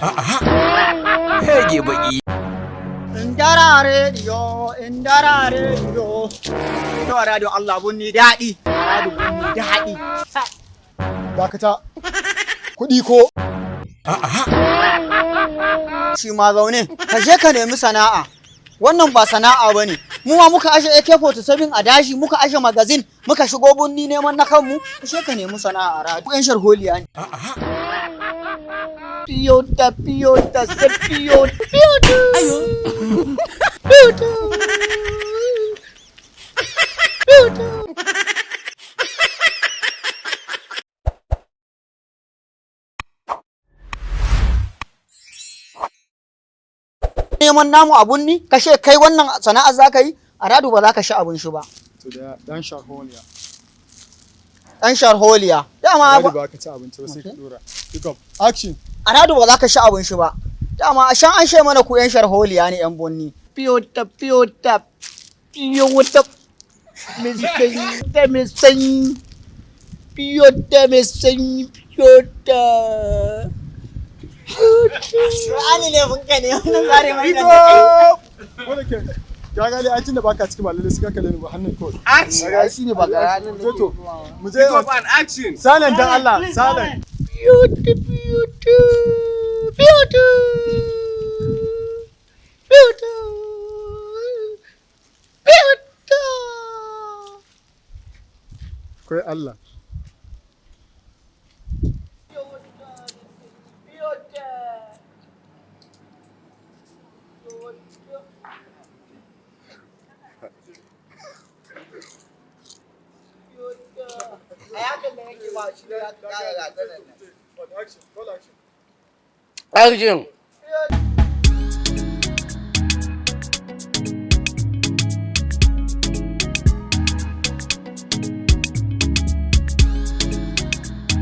Hege baki. Indara rediyo, indara rediyo. To radio Allah bunni daɗi. Radio bunni daɗi. Dakata. Kuɗi ko Shi ma zaune, ka je ka nemi sana'a. Wannan ba sana'a ba ne. Mu ma muka ashe AK47 a dashi, muka ashe magazin, muka shigo bunni neman na kanmu. Ka je ka nemi sana'a a radio. Yan sharholiya ne. Piyota, piyota, sai piyota, piyota. Piyota. Piyota. Neman namu abun ni ka she kai wannan sana'ar za ka yi a radu ba za ka sha abun shi ba. To da dan sharholiya. Dan sharholiya dama. Radu ba ka ci abinci ba sai ka dora. Pick up. Action. A radu ba za ka sha abun shi ba, dama a shan an she mana ku yan sharholiya ne, yan bonni. Piyota, piyota, piyota mai sanyi, mai sanyi, piyota mai sanyi, piyota. Ani ne funka ne wannan zare mai. Pick up. Wanda ke ka gane ai tunda baka cikin ba lalle sai ka kalle ni ba hannun kawai. Action. Shi ne ba ga ranar. Je to. Mu je. Pick up and action. Silent dan Allah, silent. Beauty, beauty, beauty, beauty, beauty. Kai Allah. Action. Call action. Action.